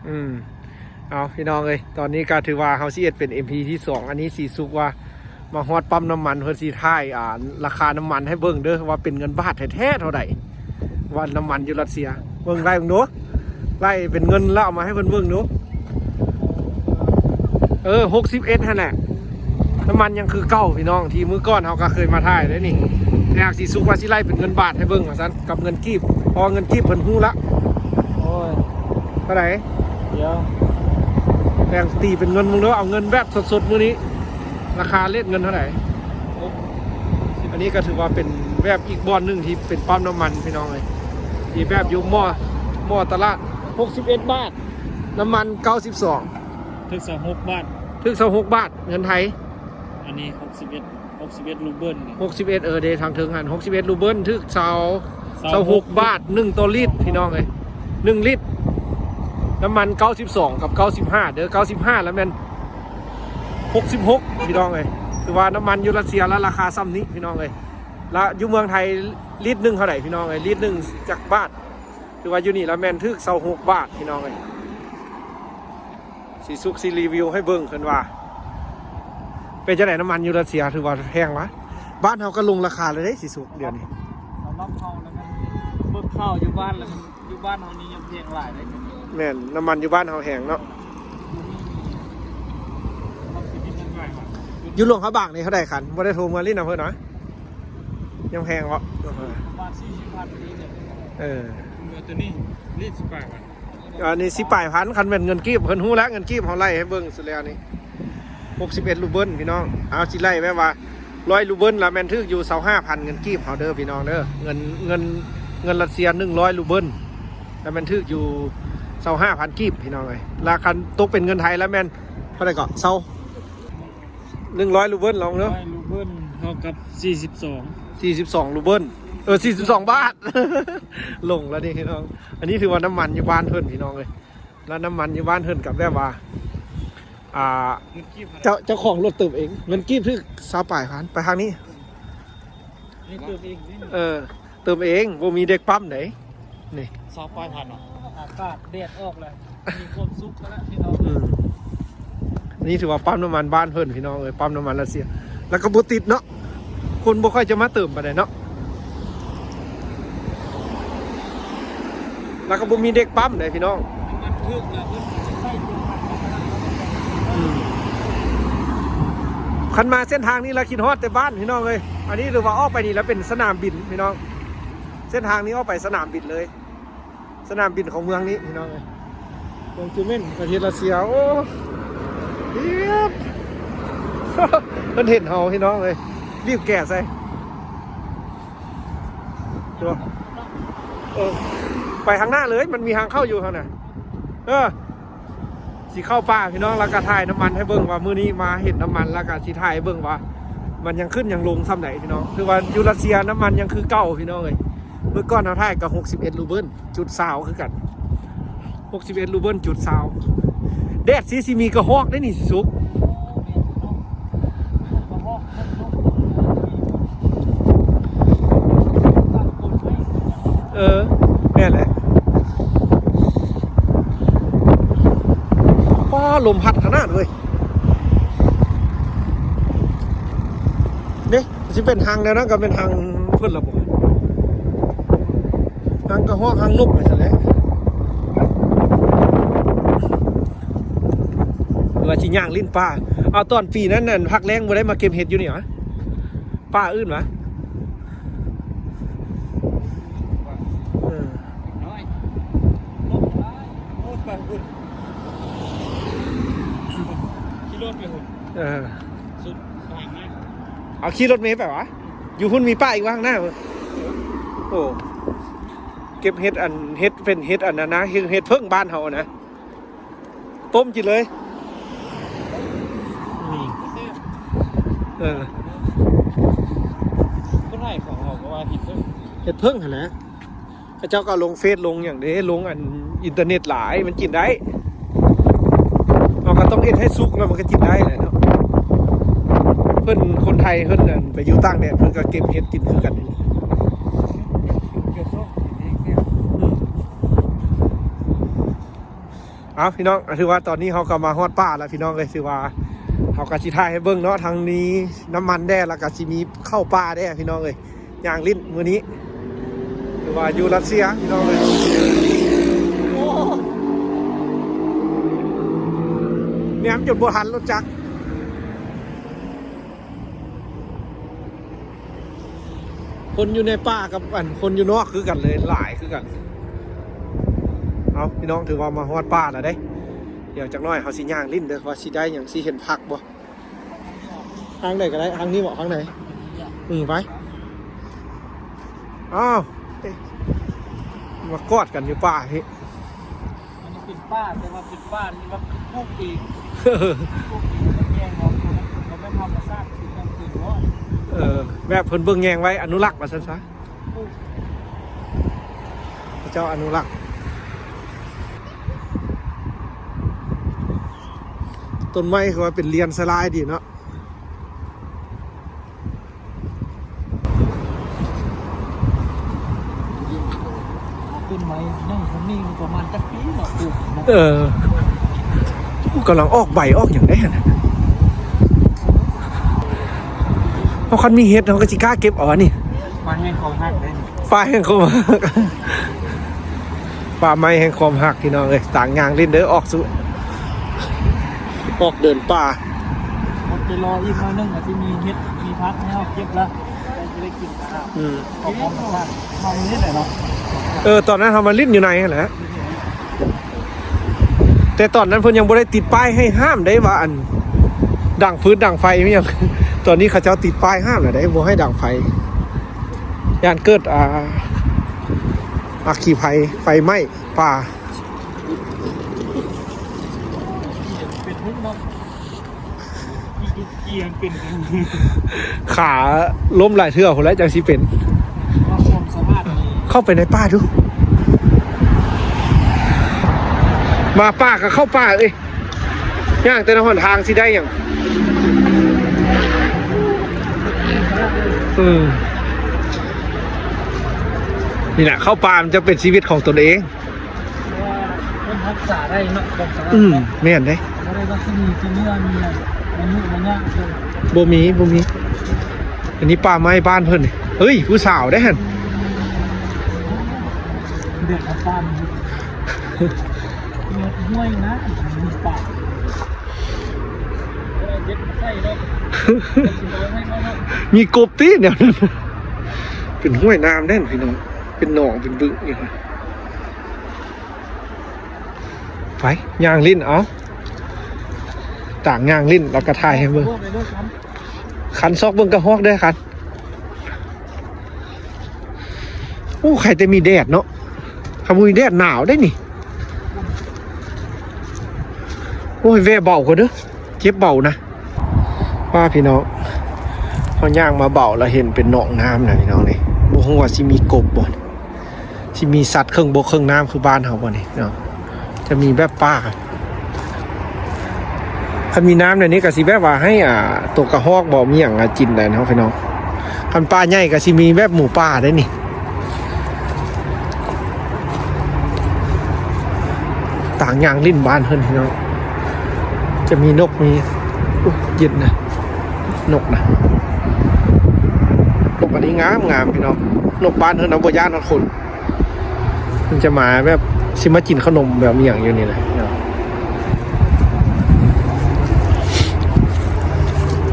ອືມ ເອົາ ພີ່ນ້ອງເອີຍ ຕອນນີ້ກໍຖືວ່າເຮົາຊິເຮັດເປັນ ອີພີ ທີສອງ ອັນນີ້ສີສຸກວ່າມາຮອດປ້ຳນ້ຳມັນ ເພິ່ນຊິຖ່າຍ ອ່າ ລາຄານ້ຳມັນໃຫ້ເບິ່ງເດີ ວ່າເປັນເງິນບາດແທ້ໆເທົ່າໃດ ວ່ານ້ຳມັນຢູ່ຣັດເຊຍ ເບິ່ງໄລ່ເບິ່ງດູ ໄລ່ເປັນເງິນແລ້ວເອົາມາໃຫ້ເພິ່ນເບິ່ງດູ ເອີ ຫົກສິບເອັດຫັ້ນແຫຼະ ນ້ຳມັນຍັງຄືເກົ່າພີ່ນ້ອງ ທີ່ມື້ກ່ອນເຮົາກໍເຄີຍມາຖ່າຍເດ້ນີ້ ແຕ່ຫາກສີສຸກວ່າຊິໄລ່ເປັນເງິນບາດໃຫ້ເບິ່ງວ່າຊັ້ນ ກັບເງິນກີບ ເພາະວ່າເງິນກີບເພິ່ນຮູ້ລະ ໂອ້ຍ ເທົ່າໃດ? ດຽວ ແຕ່ງຕີເປັນເງິນເບິ່ງເດີ ເອົາເງິນແບບສົດໆມື້ນີ້ ລາຄາເລດເງິນເທົ່າໃດ? ອັນນີ້ກໍຖືວ່າເປັນແບບອີກບ່ອນໜຶ່ງທີ່ເປັນປ້ຳນ້ຳມັນພີ່ນ້ອງເອີຍ ທີ່ແບບຢູ່ໝໍ້ ໝໍ້ຕະຫຼາດ ຫົກສິບເອັດບາດ ນ້ຳມັນເກົ້າສິບສອງ ຖືກຊາວຫົກບາດ ຖືກຊາວຫົກບາດ ເງິນໄທ ອັນນີ້ຫົກສິບເອັດ ຫົກສິບເອັດຣູເບິນນີ້ ຫົກສິບເອັດ ເອີ ເດ ທາງເທິງຫັ້ນ ຫົກສິບເອັດຣູເບິນ ຖືກຊາວ ຊາວຫົກ ຊາວຫົກບາດ ໜຶ່ງຕໍ່ລິດ ພີ່ນ້ອງເອີຍ ໜຶ່ງລິດ ນ້ຳມັນເກົ້າສິບສອງກັບເກົ້າສິບຫ້າເດີ ເກົ້າສິບຫ້າລະແມ່ນຫົກສິບຫົກ ພີ່ນ້ອງເອີຍ ຄືວ່ານ້ຳມັນຢູ່ຣັດເຊຍລະລາຄາສ່ຳນີ້ ພີ່ນ້ອງເອີຍ ລະຢູ່ເມືອງໄທລິດໜຶ່ງເທົ່າໃດ ພີ່ນ້ອງເອີຍ ລິດໜຶ່ງຈັກບາດ ຄືວ່າຢູ່ນີ້ລະແມ່ນຖືກຊາວຫົກບາດ ພີ່ນ້ອງເອີຍ. ສີສຸກຊິຣີວິວໃຫ້ເບິ່ງເພິ່ນວ່າ ເປັນຈັ່ງໃດ ນ້ຳມັນຢູ່ຣັດເຊຍຖືວ່າແພງວະ ບ້ານເຮົາກໍລົງລາຄາແລ້ວເດ້ສີສຸກ ດຽວນີ້ ສຳລັບເຮົາແລ້ວແມ່ນເບິ່ງຂ່າວຢູ່ບ້ານແລ້ວ ຢູ່ບ້ານເຮົານີ້ຍັງແພງຫຼາຍເດ້ ແມ່ນ ນ້ຳມັນຢູ່ບ້ານເຮົາແພງເນາະ ຢູ່ຫຼວງພະບາງນີ້ເທົ່າໃດຄັນ ບໍ່ໄດ້ໂທເມືອຫຼິ້ນນຳເພິ່ນຫວາ ຍັງແພງບໍ່ ປະມານສີ່ສິບພັນນີ້ແຫຼະ ເອີ ເມືອໂຕນີ້ ນີ້ສິບປາຍພັນ ອັນນີ້ສິບປາຍພັນ ຄັນແມ່ນເງິນກີບ ເພິ່ນຮູ້ແລ້ວ ເງິນກີບເຮົາໄລ່ໃຫ້ເບິ່ງສຸດແລ້ວນີ້ ຫົກສິບເອັດຣູເບິນ ພີ່ນ້ອງ ເອົາ ຊິໄລ່ແບບວ່າຮ້ອຍຣູເບິນລະແມ່ນຖືກຢູ່ຊາວຫ້າພັນເງິນກີບເຮົາເດີ ພີ່ນ້ອງເດີ ເງິນ ເງິນ ເງິນຣັດເຊຍໜຶ່ງຮ້ອຍຣູເບິນລະແມ່ນຖືກຢູ່ຊາວຫ້າພັນກີບ ພີ່ນ້ອງເອີຍ ລະຄັນຕົກເປັນເງິນໄທລະແມ່ນເທົ່າໃດເກາະ ຊາວ ໜຶ່ງຮ້ອຍຣູເບິນ ລອງເດີ ໜຶ່ງຮ້ອຍຣູເບິນເທົ່າກັບສີ່ສິບສອງ ສີ່ສິບສອງຣູເບິນ ເອີ ສີ່ສິບສອງບາດ ຫຼົງແລ້ວນີ້ພີ່ນ້ອງ ອັນນີ້ຖືວ່ານ້ຳມັນຢູ່ບ້ານເພິ່ນພີ່ນ້ອງເອີຍ ແລ້ວນ້ຳມັນຢູ່ບ້ານເພິ່ນກໍແບບວ່າ ອ່າ ເງິນກີບ ເຈົ້າ ເຈົ້າຂອງລົດເຕີມເອງ ເງິນກີບຖືກຊາວປາຍພັນ ໄປທາງນີ້ ນີ້ເຕີມເອງນີ້ ເອີ ເຕີມເອງ ບໍ່ມີເດັກປ້ຳໃດ ນີ້ ຊາວປາຍພັນເນາະ ອາກາດແດດອອກແລ້ວ ມີຄວາມສຸກແລ້ວພີ່ນ້ອງ ອືມ ນີ້ຖືວ່າປ້ຳນ້ຳມັນບ້ານເພິ່ນພີ່ນ້ອງເອີຍ ປ້ຳນ້ຳມັນຣັດເຊຍ ແລ້ວກໍບໍ່ຕິດເນາະ ຄົນບໍ່ຄ່ອຍຈະມາເຕີມປານໃດເນາະ ແລ້ວກໍບໍ່ມີເດັກປ້ຳໃດພີ່ນ້ອງ ມັນຖືກແລ້ວເພິ່ນໃຊ້ເປັນພັນ ອືມ ຄັນມາເສັ້ນທາງນີ້ລະຄິດຮອດແຕ່ບ້ານພີ່ນ້ອງເອີຍ ອັນນີ້ຖືວ່າອອກໄປນີ້ລະເປັນສະໜາມບິນພີ່ນ້ອງ ເສັ້ນທາງນີ້ອອກໄປສະໜາມບິນເລີຍ ສະໜາມບິນຂອງເມືອງນີ້ພີ່ນ້ອງເອີຍ ເມືອງຈູເມັນ ປະເທດຣັດເຊຍ ໂອ້ ເອີບ ເພິ່ນເຫັນເຮົາພີ່ນ້ອງເອີຍ ບີບແກໃສ່ ເອີ ໄປທາງໜ້າເລີຍ ມັນມີທາງເຂົ້າຢູ່ທາງໜ້າ ເອີ ຊິເຂົ້າປ່າພີ່ນ້ອງ ແລ້ວກໍຖ່າຍນ້ຳມັນໃຫ້ເບິ່ງວ່າມື້ນີ້ມາເຫັນນ້ຳມັນ ແລ້ວກໍຊິຖ່າຍໃຫ້ເບິ່ງວ່າມັນຍັງຂຶ້ນຍັງລົງສ່ຳໃດພີ່ນ້ອງ ຄືວ່າຢູ່ຣັດເຊຍນ້ຳມັນຍັງຄືເກົ່າພີ່ນ້ອງເອີຍ ມື້ກ່ອນເຮົາຖ່າຍກໍຫົກສິບເອັດຣູເບິນຈຸດຊາວຄືກັນ ຫົກສິບເອັດຣູເບິນຈຸດຊາວ ແດດຊິ ຊິມີກະຮອກໄດ໋ນີ້ຊິສຸກ ເອີ ແມ່ນແຫຼະ ປ້າ ລົມພັດຂະໜາດເວີຍ ເດ້ ຊິເປັນຮັງແນວນັ້ນກໍແມ່ນຮັງເພິ່ນລະບໍ່ ຮັງກະຮອກ ຮັງນົກໄປຊັ້ນແຫຼະ ວ່າຊິຍ່າງຫຼິ້ນປ່າ ເອົາ ຕອນປີນັ້ນນັ້ນ ພັກແລ້ງບໍ່ໄດ້ມາເກັບເຫັດຢູ່ນີ້ຫວາ? ປ່າອື່ນຫວາ? ເອີ ນ້ອຍ ລົງໄປ ໂອ້ ໄປພຸ້ນ ຂີ່ລົດໄປພຸ້ນ ເອີ ສຸດທາງນະ ເອົາ ຂີ່ລົດເມໄປຫວາ? ຢູ່ພຸ້ນມີປ່າອີກຫວາ ທາງໜ້າພຸ້ນ ໂອ້ ເກັບເຫັດ ອັນ ເຫັດເປັນເຫັດອັນນັ້ນນະ ເຫັດ ເຫັດເຜິ້ງບ້ານເຮົານະ. ຕົ້ມກິນເລີຍ ອືມ ເອີ ຄົນໄທເຂົາເວົ້າວ່າເຫັດເຜິ້ງ ເຫັດເຜິ້ງຫັ້ນແຫຼະ ເຂົາເຈົ້າກໍເອົາລົງເຟສລົງຫຍັງເດ້ ລົງອັນອິນເຕີເນັດຫຼາຍ ມັນກິນໄດ້ ເຮົາກໍຕ້ອງເຮັດໃຫ້ສຸກແລ້ວມັນກໍກິນໄດ້ແຫຼະເນາະ ເພິ່ນ ຄົນໄທເພິ່ນ ອັນ ໄປຢູ່ຕ່າງແດນ ເພິ່ນກໍເກັບເຫັດກິນຄືກັນ ອືມ. ເອົາ ພີ່ນ້ອງ ຖືວ່າຕອນນີ້ເຮົາກໍມາຮອດປ່າແລ້ວ ພີ່ນ້ອງເອີຍ. ຖືວ່າເຮົາກໍຊິຖ່າຍໃຫ້ເບິ່ງເນາະ ທັງມີນ້ຳມັນແດ່ ແລ້ວກໍຊິມີເຂົ້າປ່າແດ່ ພີ່ນ້ອງເອີຍ. ຍ່າງຫຼິ້ນມື້ນີ້ ຖືວ່າຢູ່ຣັດເຊຍ ພີ່ນ້ອງເອີຍ. ໂອ້ ແນມຈົນບໍ່ທັນລົດຈັກ. ຄົນຢູ່ໃນປ່າກັບອັນຄົນຢູ່ນອກຄືກັນເລີຍ ຫຼາຍຄືກັນ. ເອົາ ພີ່ນ້ອງ ຖືວ່າມາຮອດປ່າແລ້ວເດ້. ດຽວຈັກໜ້ອຍເຮົາຊິຍ່າງຫຼິ້ນເດີ ວ່າຊິໄດ້ຫຍັງ ຊິເຫັນຜັກບໍ່. ທາງໃດກໍໄດ້ ທາງນີ້ບໍ ທາງໃດ? ອື ໄປ. ອ້າວ ເອີ ມາກອດກັນຢູ່ປ່າພີ້. ມັນເປັນປ່າ ແຕ່ວ່າເປັນປ່າທີ່ແບບປູກເອງ ປູກເອງ ແຍງອອກ ບໍ່ແມ່ນທຳມະຊາດ ຄືຈັ່ງເປັນບໍ່. ເອີ ແບບເພິ່ນເບິ່ງແຍງໄວ້ ອະນຸລັກວ່າຊັ້ນຊະ. ເຂົາເຈົ້າອະນຸລັກ ຕົ້ນໄມ້ຄືວ່າເປັນລຽນສະລາຍດີເນາະ. ຕົ້ນໄມ້ໃຫຍ່ສ່ຳນີ້ປະມານຈັກປີເນາະ ປູກເນາະ. ເອີ ກຳລັງອອກໃບອອກຫຍັງໄດ້ຫັ້ນນະ. ເຮົາຄັນມີເຫັດ ເຮົາກໍຊິກ້າເກັບເອົາອັນນີ້. ປ່າແຫ່ງຄວາມຮັກເດ້ ປ່າແຫ່ງຄວາມຮັກ ປ່າໄມ້ແຫ່ງຄວາມຮັກ ພີ່ນ້ອງເອີຍ. ຕາງຍ່າງຫຼິ້ນເດີ ອອກສູ່ ອອກເດີນປ່າ. ໄປລໍອີກໜ້ອຍໜຶ່ງ ກໍຊິມີເຫັດ ມີຜັກໃຫ້ເຮົາເກັບລະ ໄດ້ກິນ. ອືມ ຂອງທຳມະຊາດ ເຮົາເຮັດໄດ້ເນາະ. ເອີ ຕອນນັ້ນເຮົາມາຫຼິ້ນຢູ່ໃນຫັ້ນແຫຼະ ແຕ່ຕອນນັ້ນເພິ່ນຍັງບໍ່ໄດ້ຕິດປ້າຍໃຫ້ຫ້າມໄດ້ວ່າ ອັນ ດັງຟືນດັງໄຟມີຫຍັງ. ຕອນນີ້ເຂົາເຈົ້າຕິດປ້າຍຫ້າມແລ້ວເດ້ ບໍ່ໃຫ້ດັງໄຟ ຢ້ານເກີດ ອ່າ ອັກຄີໄພ ໄຟໄໝ້ປ່າ. ເປັນຫຸ້ນເນາະ. ຂາລົ້ມຫຼາຍເທື່ອພຸ້ນແຫຼະ ຈັ່ງຊິເປັນ. ເຂົ້າໄປໃນປ່າດູ ມາປ່າກໍເຂົ້າປ່າເອີຍ. ຍ່າງແຕ່ລະຫົນທາງຊິໄດ້ຫຍັງ. ເອີ ນີ້ແຫຼະ ເຂົ້າປ່າມັນຈະເປັນຊີວິດຂອງຕົນເອງ. ເພາະວ່າເພິ່ນຮັກສາໄດ້ເນາະ ຄວາມສາມາດ. ອືມ ເນາະ ແມ່ນເດ້. ບໍ່ໄດ້ວ່າຊິມີຊິເມືອມີອາຍຸອາຍະເດີ. ບໍ່ມີ ບໍ່ມີ. ອັນນີ້ປ່າໄມ້ບ້ານເພິ່ນ. ເຮີ້ຍ ຜູ້ສາວເດ້ຫັ້ນ. ເດືອດຮ້ອນ. ເດືອດຮ້ອນນະ ມີປ່າ. ເອົາເບັດມາໃສ່ເນາະ. ຊິເອົາໃຫ້ເຮົາເນາະ. ມີກົບຕິແນວນັ້ນ. ເປັນຫ້ວຍນ້ຳເດ້ພີ່ນ້ອງ ເປັນໜອງເປັນບຶງຢູ່. ໄປ ຍ່າງຫຼິ້ນ ເອົາ ຕາງຍ່າງຫຼິ້ນ ແລ້ວກໍຖ່າຍໃຫ້ເບິ່ງ. ຄັນຊອກເບິ່ງກະຮອກເດີຄັນ. ໂອ້ ໃຄແຕ່ມີແດດເນາະ ຄັນບໍ່ມີແດດໜາວເດ້ນີ້. ໂອ້ຍ ແວ່ເບົາກ່ອນເດີ ເຈັບເບົານະ. ວ່າພີ່ນ້ອງ ເຮົາຍ່າງມາເບົາແລ້ວເຫັນເປັນໜອງນ້ຳນະພີ່ນ້ອງນີ້. ບໍ່ຮູ້ວ່າຊິມີກົບບໍ່ ຊິມີສັດເຄິ່ງບົກເຄິ່ງນ້ຳຄືບ້ານເຮົາບໍ່ນີ້ເນາະ. ຈະມີແບບປ່າ ຄັນມີນ້ຳແນວນີ້ກໍຊິແບບວ່າໃຫ້ ອ່າ ໂຕກະຮອກບໍ່ ມີຫຍັງ ອ່າ ກິນໄດ້ເນາະພີ່ນ້ອງ. ຄັນປ່າໃຫຍ່ກໍຊິມີແບບໝູປ່າໄດ້ນີ້. ຕາງຍ່າງຫຼິ້ນບ້ານເພິ່ນພີ່ນ້ອງ ຈະມີນົກ ມີ ອຸ້ຍ ເຢັນນະ ນົກນະ. ນົກອັນນີ້ງາມໆ ພີ່ນ້ອງ. ນົກບ້ານເພິ່ນເຮົາບໍ່ຢ້ານຮອດຄົນ. ມັນຈະມາແບບ ຊິມາກິນເຂົ້າໜົມແບບອີ່ຫຍັງຢູ່ນີ້ແຫຼະເນາະ.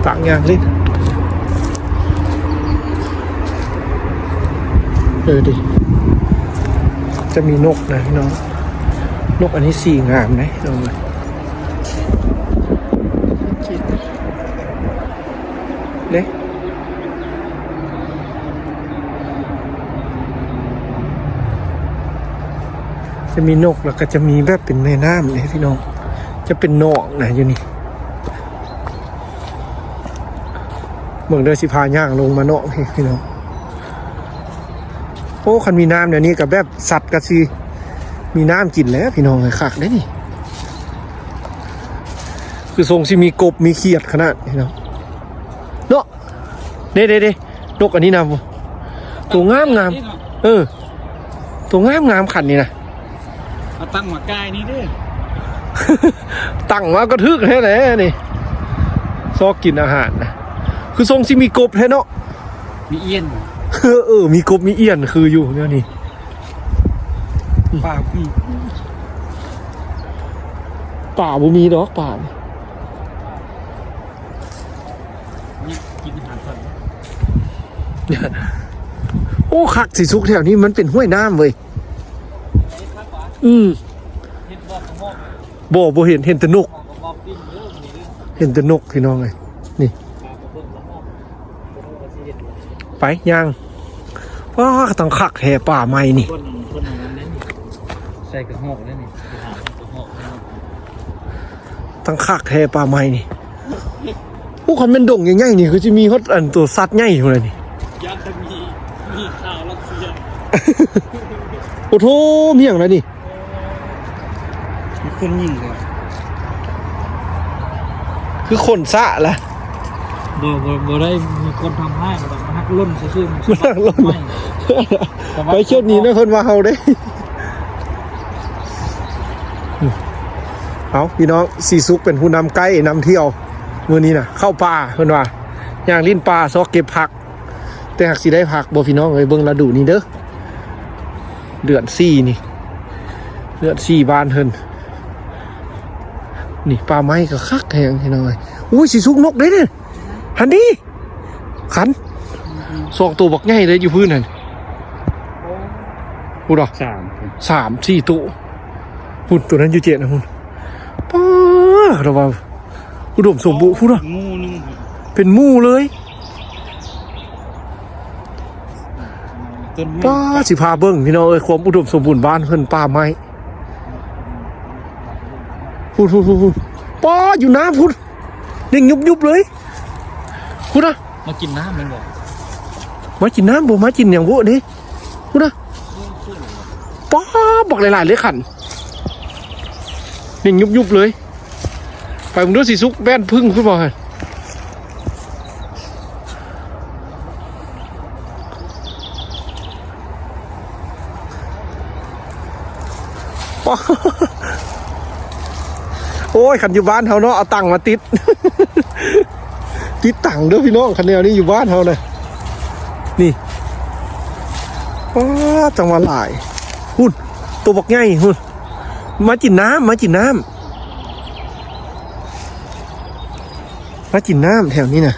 ຕາງຍ່າງຫຼິ້ນ ເອີ ດີ ຈະມີນົກນະພີ່ນ້ອງ. ນົກອັນນີ້ສີງາມເດ້ພີ່ນ້ອງ. ເດ້ ຈະມີນົກ ແລ້ວກໍຈະມີແບບເປັນແມ່ນ້ຳເດ້ພີ່ນ້ອງ. ຈະເປັນໜອງນະຢູ່ນີ້. ເບິ່ງເດີ ຊິພາຍ່າງລົງມາເນາະພີ່ນ້ອງ. ໂອ້ ຄັນມີນ້ຳແນວນີ້ກໍແບບສັດກໍຊິມີນ້ຳກິນແລ້ວພີ່ນ້ອງເອີຍ. ຄັກເດ້ນີ້ ຄືຊົງຊິມີກົບມີຂຽດຂະໜາດພີ່ນ້ອງເນາະ. ເດ້ໆໆ ນົກອັນນີ້ນະ ໂຕງາມໆ. ເອີ ໂຕງາມໆ ຄັນນີ້ນະ. ເອົາຕັ້ງມາກາຍນີ້ເດ້. ຕັ້ງມາກໍຖືກແທ້ແຫຼະນີ້ ຊອກກິນອາຫານນະ ຄືຊົງຊິມີກົບແທ້ເນາະ ມີອ່ຽນ ເອີ ເອີ ມີກົບມີອ່ຽນ ຄືຢູ່ແນວນີ້ ປາມີ ປາບໍ່ມີດອກ ປານີ້ ນີ້ກິນອາຫານກ່ອນ ໂອ້ ຄັກ ສີສຸກ ແຖວນີ້ມັນເປັນຫ້ວຍນ້ຳເວີຍ ອືມ ບໍ່ ບໍ່ເຫັນ ເຫັນແຕ່ນົກ ເຫັນແຕ່ນົກພີ່ນ້ອງເອີຍ ນີ້ ໄປຍ່າງ ວ້າ ຕ້ອງຄັກແທ້ປ່າໄມ້ນີ້ ໃສ່ກະຮອກແລ້ວນີ້ ຕັ້ງຄັກແທ້ປ່າໄມ້ນີ້ ໂອ້ ຄັນແມ່ນດົງໃຫຍ່ໆນີ້ ຄືຊິມີຮອດອັນໂຕສັດໃຫຍ່ພຸ້ນລະນີ້ ຢ້ານແຕ່ມີ ມີຂ່າວລັດເຊຍ ໂອ້ໂທ້ ມີຫຍັງລະນີ້ ມີຄົນຍິງເດ້ ຄືຄົນຊະລະ ບໍ່ ບໍ່ ບໍ່ໄດ້ມີຄົນທຳຮ້າຍ ມັນຫັກຫຼົ່ນຊື່ໆ ມັນຫັກຫຼົ່ນ ໄປເຂດນີ້ນະ ເພິ່ນວ່າເຮົາເດ້ ເອົາ ພີ່ນ້ອງ ສີສຸກເປັນຜູ້ນຳໄກນຳທ່ຽວ ມື້ນີ້ນະ ເຂົ້າປ່າ ເພິ່ນວ່າ ຍ່າງຫຼິ້ນປ່າ ຊອກເກັບຜັກ ແຕ່ຫາກຊິໄດ້ຜັກບໍ່ ພີ່ນ້ອງເອີຍ ເບິ່ງລະດູນີ້ເດີ ເດືອນສີ່ນີ້ ເດືອນສີ່ບ້ານເພິ່ນ ນີ້ປ່າໄມ້ກໍຄັກແຮງ ພີ່ນ້ອງເອີຍ ໂອ້ຍ ສີສຸກ ນົກເດ້ນີ້ ຫັ້ນດີ ຂັນ ສອງໂຕບັກໃຫຍ່ເລີຍຢູ່ພື້ນຫັ້ນ ພຸ້ນເນາະ ສາມ ສາມສີ່ໂຕ ພຸ້ນ ໂຕນັ້ນຢູ່ເຈນນະພຸ້ນ ປ້າ ລະວ່າອຸດົມສົມບູນພຸ້ນເນາະ ໝູ່ໜຶ່ງ ເປັນໝູ່ເລີຍ ຕົ້ນໄມ້ ປ້າ ຊິພາເບິ່ງ ພີ່ນ້ອງເອີຍ ຄວາມອຸດົມສົມບູນບ້ານເພິ່ນ ປ່າໄມ້ ພຸ້ນໆໆໆ ປ້າ ຢູ່ນ້ຳພຸ້ນ ເດັ່ງຍຸບໆເລີຍ ພຸ້ນນະ ມາກິນນ້ຳແມ່ນບໍ່ ມາກິນນ້ຳບໍ່ ມາກິນຫຍັງບໍ່ນີ້ ພຸ້ນນະ ປ້າ ບັກຫຼາຍໆເລີຍຂັນ ເດັ່ງຍຸບໆເລີຍ ໄປເບິ່ງດູ ສີສຸກ ແວ່ນເພິ່ງພຸ້ນບໍ່ຫັ້ນ ໂອ້ຍ ຄັນຢູ່ບ້ານເຮົາເນາະ ເອົາຕັງມາຕິດ ຕິດຕັງເດີພີ່ນ້ອງ ຄັນແນວນີ້ຢູ່ບ້ານເຮົານະ ນີ້ ປ້າ ຈັ່ງວ່າຫຼາຍ ພຸ້ນ ໂຕບັກໃຫຍ່ພຸ້ນ ມາກິນນ້ຳ ມາກິນນ້ຳ ມາກິນນ້ຳແຖວນີ້ນະ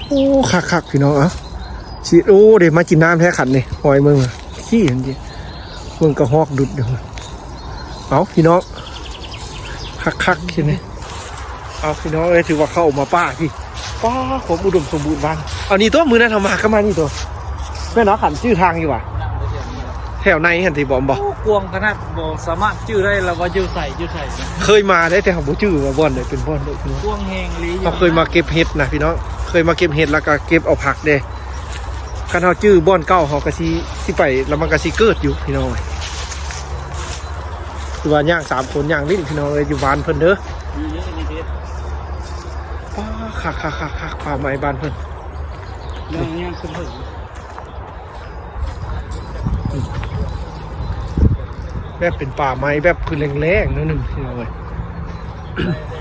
ໂອ້ ຄັກໆ ພີ່ນ້ອງ ເອົ້າ ຊິ ໂອ້ ເດ້ມາກິນນ້ຳແທ້ຂັນນີ້ ຫອຍເບິ່ງ ຂີ້ຫັ້ນຕິ ເບິ່ງກະຮອກດຸດຢູ່ ເອົ້າ ພີ່ນ້ອງ ຄັກໆ ທີ່ນີ້ ເອົ້າ ພີ່ນ້ອງເອີຍ ຖືວ່າເຂົ້າມາປ່າພີ້ ປ້າ ຄວາມອຸດົມສົມບູນບ້ານ ເອົາ ນີ້ຕົວະ ມື້ນັ້ນເຮົາມາກໍມານີ້ຕົວະ ແມ່ນເນາະ ຂັນຈື່ທາງຢູ່ຫວາ ແຖວໃນຫັ້ນຕິ ບໍ່ ບໍ່ ໂອ້ ກວ້າງຂະໜາດ ບໍ່ສາມາດຈື່ໄດ້ລະວ່າຢູ່ໃສ ຢູ່ໃສ ເຄີຍມາໄດ້ ແຕ່ເຮົາບໍ່ຈື່ວ່າບ່ອນໃດເປັນບ່ອນໃດ ກວ້າງແຮງອີ່ຫຼີ ເຮົາເຄີຍມາເກັບເຫັດນະພີ່ນ້ອງ ເຄີຍມາເກັບເຫັດ ແລ້ວກໍເກັບເອົາຜັກເດ້ ຄັນເຮົາຈື່ບ່ອນເກົ່າ ເຮົາກໍຊິ ຊິໄປ ແລ້ວມັນກໍຊິເກີດຢູ່ພີ່ນ້ອງເອີຍ ຄືວ່າຍ່າງສາມຄົນຍ່າງຫຼິ້ນພີ່ນ້ອງເອີຍ ຢູ່ບ້ານເພິ່ນເດີ ນີ້ເດ້ ນີ້ເດ້ ປ້າ ຄັກໆໆໆ ປ່າໄມ້ບ້ານເພິ່ນ ຍ່າງ ຍ່າງຂຶ້ນເຖິງ ແບບເປັນປ່າໄມ້ແບບຄືແລ້ງໆ ໜ້ອຍໜຶ່ງ ພີ່ນ້ອງເອີຍ ແລ້ງ